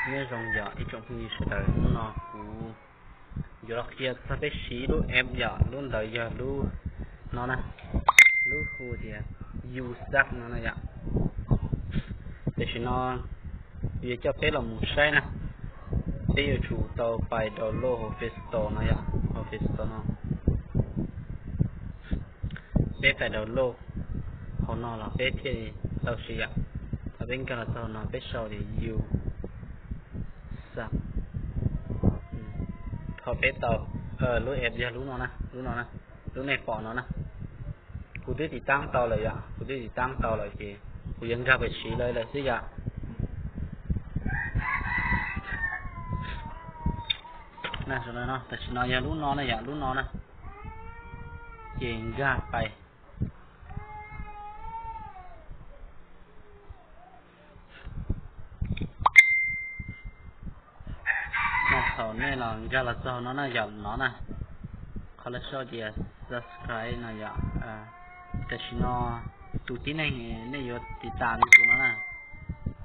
Nyob zoo yom ib tsoom phooj ywg sawv daws, hnub no kuv yuav los qhia txog peb siv lub app yom, lub ntawd yog lub no na, lub hu tias U Sub no na yom. Tam sim no yuav coj peb los mus saib na, peb yuav tsum tau pais download hauv Play Store no yom, hauv Play Store no. Peb pais download hauv no los peb thiaj tau siv yom. Thaum peb nkag los txog hauv no peb sau tias U Sub. Thaum peb tau lub app yog lub no na, lub no na, lub nej pom no na. Kuv twb tiv tab tau lawm yom, kuv twb tiv tab tau lawm ces kuv yuav nkag pais siv lawv lawm xwb yom. Tam sim no yog lub no na yom, lub no na, ces nkag pais. Thaum nej los nkag los txog no na yom, no na, qhov lawv sau tias subscribe no yom. Tam sim no tus tib neeg nej yuav tiv tam tus no na,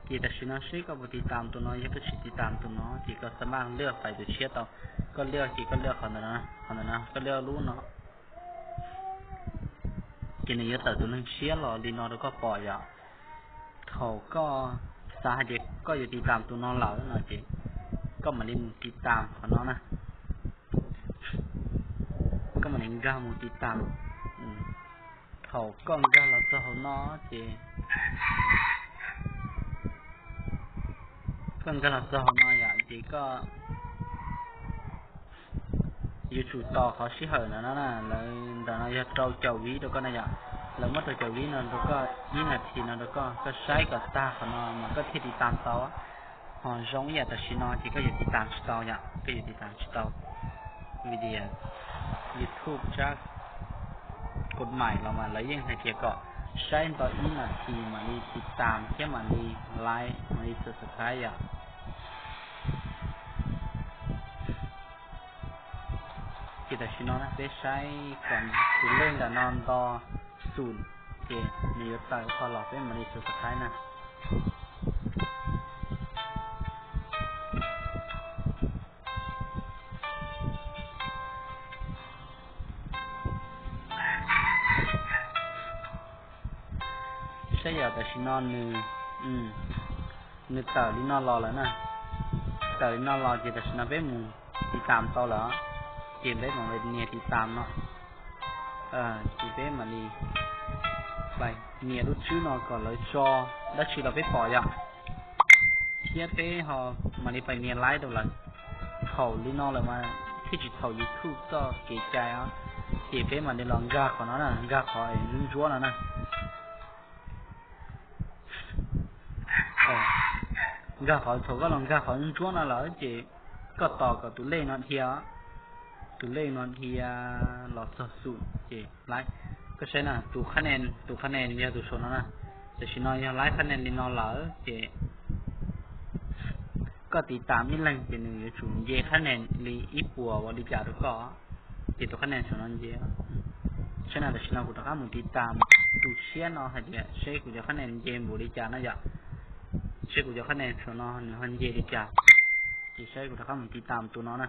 ces tam sim no seb koj puas tiv tam tus no, yog koj tsis tiv tam tus no ces koj xa maj lwaj pais tus tshiab tau. Koj lwaj ces koj lwaj qhov ntawm no, qhov ntawm no, koj lwaj lub no, ces nws yuav tawm tus neeg tshiab los li no rau koj pom yom. Thaum koj xav hais tias koj yuav tiv tam tus no lawm no ces koj mam li mus tiv tam qhov no na. Koj mam li nkag mus tiv tam. Thaum koj nkag los txog hauv no ces, koj nkag los txog hauv no yom, ces koj yuav tsum tos qhov sij hawm ntawm no na, lawv ntawm no yog rau caum vib rau koj na yom. Lawv muab rau caum vib no rau koj, ib nas this no rau koj, koj saib kom tag qhov no mas koj thiaj tiv tam tau. Ho zoo ib yam tam sim no ces koj yuav tiv tam tsis tau yom, koj yuav tiv tam tsis tau. Vim tias YouTube tsab kod maim los mas lawv yeej hais tias kom saib nto ib nas this mam li tiv tam thiab mam li like mam li subscribe yom. Ces tam sim no na peb saib kom tus lej ntawm no nto xum, ces nws yuav tawm qhov los peb mam li subscribe na. Saib yog tam sim no nws, nws tawm li no los lawm na. Tawm li no los ces tam sim no peb mus tiv tam tau lawm, ces peb mam li nias tiv tam no. Ces peb mam li nias lub tswb no kom lawv tso dab tsi los peb pom yom. Thiab peb ho mam li pais nias like rau lawv. Thaum li no lawm mas thiaj tsis txhaum YouTube txoj kev cai os. Ces peb mam li los nkag qhov no na, nkag qhov ntsuab ntsuab no na. Nkag qhov, thaum koj los nkag qhov ntsuab no lawm ces koj tos kom tus lej no dhia, tus lej no dhia los txog xum ces laiv. Koj saib na, tus qhab nen, tus qhab nen yog tus saum no na. Tam sim no yog laiv qhab nen li no lawm ces koj tiv tam ib leeg ces nws yuav tsum nce qhab nen li ib puas ua li cas rau koj, ces tus qhab nen saum no nce. Saib na, tam sim no kuv rov qab mus tiv tam tus tshiab no hais tias seb kuv cov qhab nen nce npaum li cas na yom. Seb kuv cov qhab nen saum no nws ho nce li cas. Ces saib kuv rov qab mus tiv tam tus no na.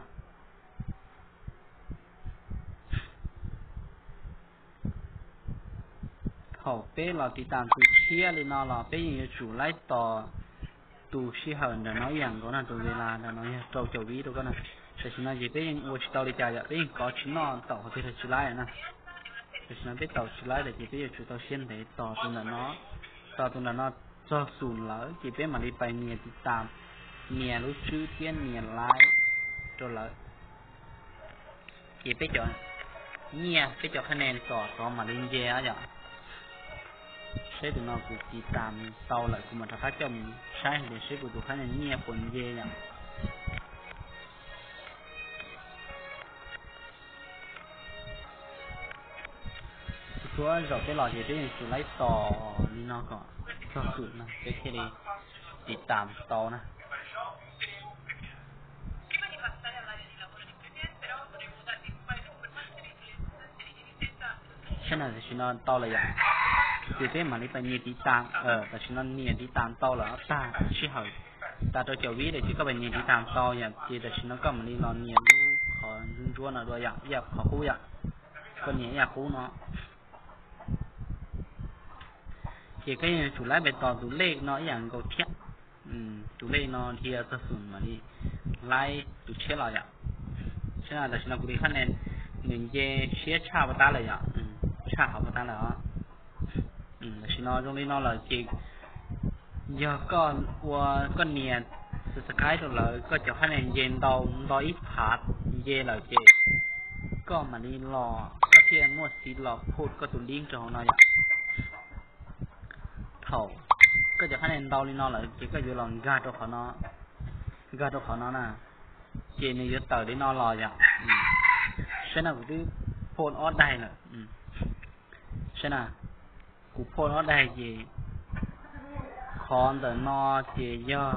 Thaum peb los tiv tam tus tshiab li no los peb yeej yuav tsum laib tos tus sij hawm ntawm no ib yam nkaus na, tus vis las ntawm no yog rau caum vib rau koj na. Tam sim no ces peb yeej ua tsis tau li cas yom, peb yeej kov tsis noj, tau qhov twg los tsis laib na. Tam sim no peb tau tsis laib lawm ces peb yuav tsum tau siab ntev tos tus ntawm no, tos tus ntawm no txog xum lawm ces peb mam li pais nias tiv tam, nias lub tswb thiab nias laib rau lawm. Ces peb cov nyiaj, peb cov qhab nen tom tod mam li nce yom. Saib tus no kuv tiv tam tau lawm, kuv mam rov qab coj mus saib hais tias seb kuv tus qhab nen nyiaj puas nce yom. Txhua zaum peb los ces peb yeej tsum laib tos li no kom txog xum no peb thiaj li tiv tam tau na. Saib na, tam sim no tau lawm yom. Ces peb mam li pais nias tiv tam, tam sim no nias tiv tam tau lawm tag sij hawm. tas rau caum vib lawm ces koj pais nias tiv tas tau yom. Ces tam sim no koj mam li los nias lub qhov ntsuab ntsuab no dua yom, ib yam qhov qub yom, koj nias ib yam qub no. Ces koj yeej yuav tsum laib pais tos tus lej no ib yam nkaus thiab. Tus lej no dhia txog xum mam li laib tus tshiab los yom. Saib na, tam sim no kuv li qhab ne, nws nce siab tshaj pov tab lawm yom, tshaj qhov pov tab lawm os. Tam sim no zoo li no lawm ces yog koj ua, koj nias subscribe rau lawv, koj cov qhab ne nce ntau, nto ib phav nce lawm ces koj mam li los, koj thiaj muaj xiv los put koj tus link rau hauv no yom. Thaum koj cov qhab ne ntau li no lawm ces koj yuav los nkag rau qhov no, nkag rau qhov no na, ces nws yuav tawm li no los yom. Saib na, kuv twb put ob daig lawm. Saib na, kuv put ob daig ces qhov ntawm no ces yog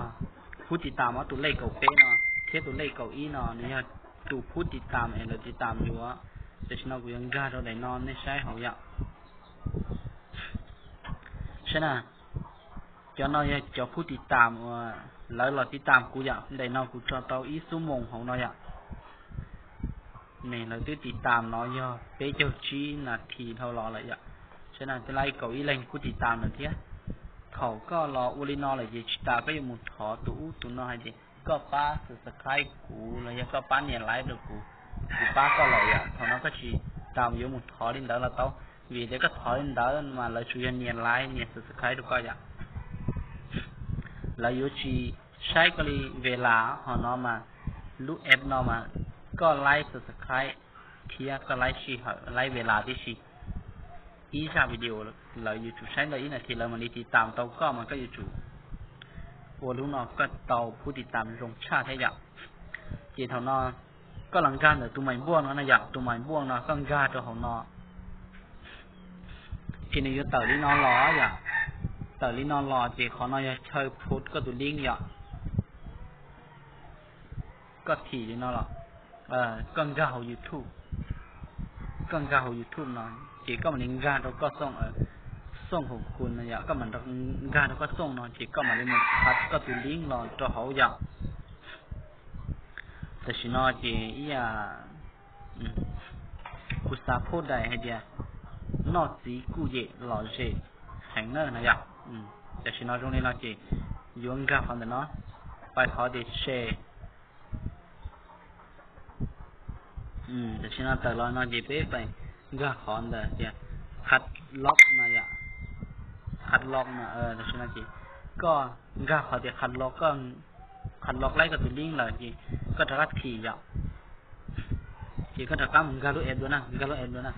phub tiv tam ob tus lej kaum peb no thiab tus lej kaum ib no, nws yog tus phub tiv tam es lawv tiv tam yuav. Tam sim no kuv yuav nkag rau daim no nej saib hauv yom. Saib na, cov no yog cov phub tiv tam uas lawv los tiv tam kuv yom. Daim no kuv tso tau ib xuab moos hauv no yom. Ne lawv twb tiv tam no yog peb caug tsib nas this dhau los lawm yom. Saib na, twb laib kaum ib leeg phub tiv tam lawm thiab. Thaum koj los ua li no lawm ces tsis tas, koj yuav mus thov tus ub tus no hais tias koj pab subscribe kuv los yog koj pab nias like rau kuv, kuv pab koj lawm yom. Thaum no koj tsis tas yuav mus thov li ntawd los tau, vim tias koj thov li ntawd mas lawv tsuas yog nias like nias subscribe rau koj yom. Lawv yuav tsis saib koj li ve las. Ho no mas lub app no mas koj laib subscribe thiab koj laib sij hawm, laib ve las tib si. Ib zaj video lawv yuav tsum saib ntau ib nas this lawv mam li tiv tam tau koj mas koj yuav tsum ua lub no koj tau phub tiv tam zoo tshaj thiab yom. Ces thaum no koj los nkag ntawm tus mais npuaj no na yom, tus mais npuaj no koj nkag rau hauv no ces nws yuav tawm li no los yom. Tawm li no los ces qhov no yog chaw put koj tus link yom. Koj thim li no los, koj nkag hauv YouTube, koj nkag hauv YouTube no ces koj mam li nkag rau koj xooj, xooj hauv kun no yom, koj mam nkag rau koj xooj no ces koj mam li mus qhav koj tus link los rau hauv yom. Tam sim no ces ib yam kuv xav put daim hais tias noj txiv kuj yem lom zem heev na no yom. Tam sim no zoo li no ces yuav nkag qhov ntawm no, pais qhov tias share. Tam sim no tawm los no ces peb pais nkag qhov ntawm tias qhav loj no yom, qhav loj no. Tam sim no ces koj nkag qhov tias qhav loj, qhav loj laib koj tus link lawm ces koj rov qab thim yom. Ces koj rov qab mus nkag lub app dua na, nkag lub app dua na.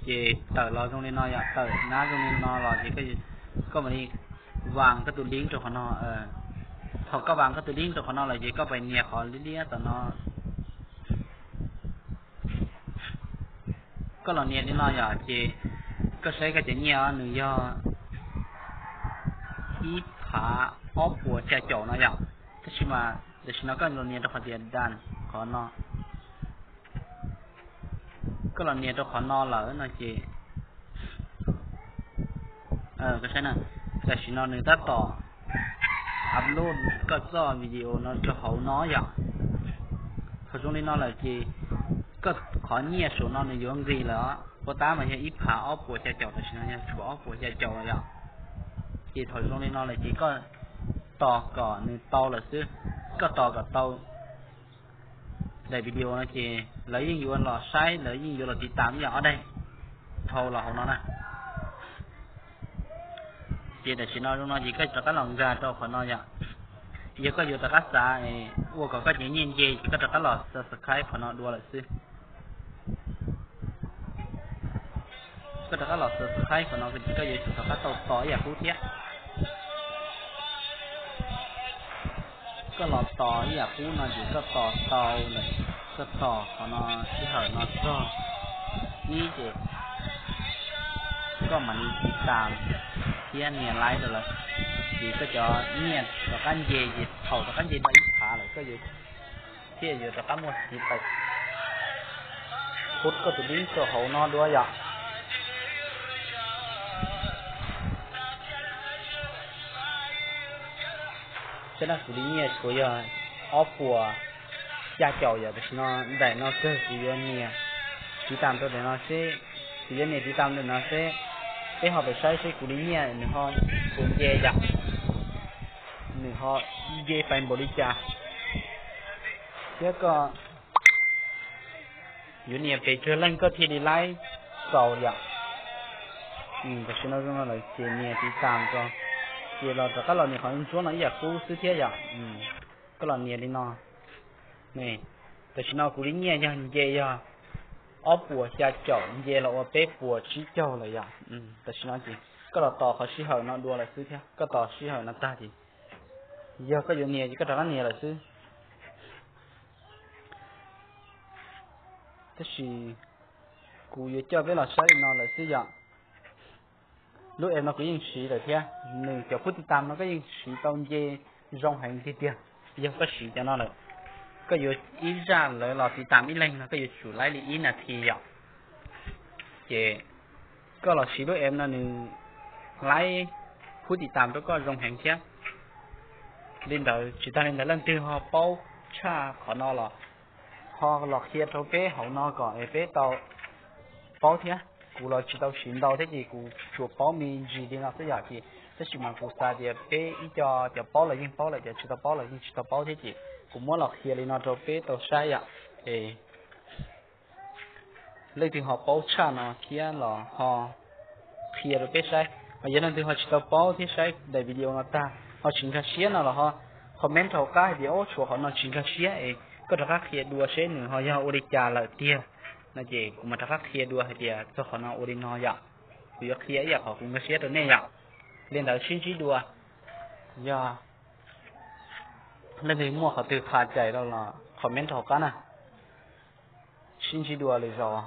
Ces tawm los zoo li no yom, tawm nab zoo li no los ces koj mam li vas koj tus link rau qhov no. Thaum koj vas koj tus link rau qhov no lawm ces koj pais nias qhov liab liab tom no. Koj los nias li no yom, ces koj saib koj cov nyiaj nws yog ib phav ob puas xya caum no yom. Tab sis mas tam sim no koj los nias rau qhov tias done qhov no. Koj los nias rau qhov no lawm no ces, tam sim no nws tab tom upload koj txoj video no rau hauv no yom. Thaum zoo li no lawm ces koj qhov nyiaj saum no nws yuav nqis lawm os. Puas tab mas yog ib phav ob puas xya caum, tam sim no yog tshuav ob puas xya caum yom. Ces thaum zoo li no lawm ces koj tos kom nws tau lawm xwb. Koj tos kom tau daim video no ces lawv yeej yuav los saib, lawv yeej yuav los tiv tam ib yam ob daig dhau los hauv no na. Ces tam sim no zoo no ces koj rov qab los nkag rau qhov no yom. Yog koj yuav rov qab xav ua kom koj cov nyiaj nce ces koj rov qab los subscribe qhov no dua lawm xwb. Koj rov qab los subscribe qhov no ces koj yuav tsum rov qab tau tos ib yam qub thiab. Koj los tos ib yam qub no ces koj tos tau lawm, koj tos qhov no sij hawm no txog ib ces koj mam li tiv tam thiab nias like rau lawv, ces koj cov nyiaj rov qab nce, ces thaum rov qab nce tau ib phav lawm koj yuav thiaj yuav rov qab muaj xiv pais put koj tus link rau hauv no dua yom. Tej no kuv li nyiaj tsuas yog ob puas xya caum yom, tam sim no daim no kawg kuv yuav nias tiv tam rau daim no seb, kuv yuav nias tiv tam daim no seb, peb ho pem saib seb kuv li nyiaj nws ho puas nce yom, nws ho nce pais npaum li cas. Thiab koj yuav nias pes tsawg leej koj thiaj li laib txaus yom. Tam sim no zoo no lawm ces nias tiv tam rau, ces los rov qab los nias qhov ntsuab no ib yam qub xwb thiab yom. Koj los nias li no. Tam sim no kuv li nyiaj yog nce yog ob puas xya caum, nce los ua peb puas tsib caug lawm yom. Tam sim no ces koj los tos qhov sij hawm no dua lawm xwb thiab, koj tos sij hawm no tag ces yog koj yuav nias ces koj rov qab nias lawm xwb. Tab sis kuv yuav coj peb los saib li no lawm xwb yom. Lub app no kuv yeej siv lawm thiab, nws cov phub tiv tam no koj yeej siv tau nce zoo heev tiag tiag. Yog koj siv cov no lawm, koj yuav ib zaj lawv los tiv tam ib leeg no koj yuav tsum laib li ib nas this yom. Ces koj los siv lub app no nws laib phub tiv tam rau koj zoo heev thiab. Li ntawd tsis tag li ntawd leej twg ho paub tshaj qhov no los ho los qhia rau peb hauv no kom es peb tau paub thiab. Kuv los tsis tau siv ntau thiab ces kuv tsuas paub me ntsis li no xwb yom. Ces tab sis mas kuv xav tias peb ib co cov paub los yeej paub lawm, cov tsis tau paub los yeej tsis tau paub thiab ces kuv muab los qhia li no rau peb tau saib yom. Es leej twg ho paub tshaj no thiab los ho qhia rau peb saib. Ho yog leej twg ho tsis tau paub thiab saib daim video no tag ho tsis nkag siab no los ho comment hauv qab hais tias, Ob, tshuav qhov no tsis nkag siab es koj rov qab qhia dua seb nws ho yog ua li cas lawm tiag no ces kuv mam rov qab qhia dua hais tias txog qhov no ua li no yom. Kuv yuav qhia ib yam qhov kuv nkag siab rau nej yom. Li ntawd sib ntsib dua. Yog leej twg muaj qhov twg qha cais rau los comment hauv qab na. Sib ntsib dua lwm zaus.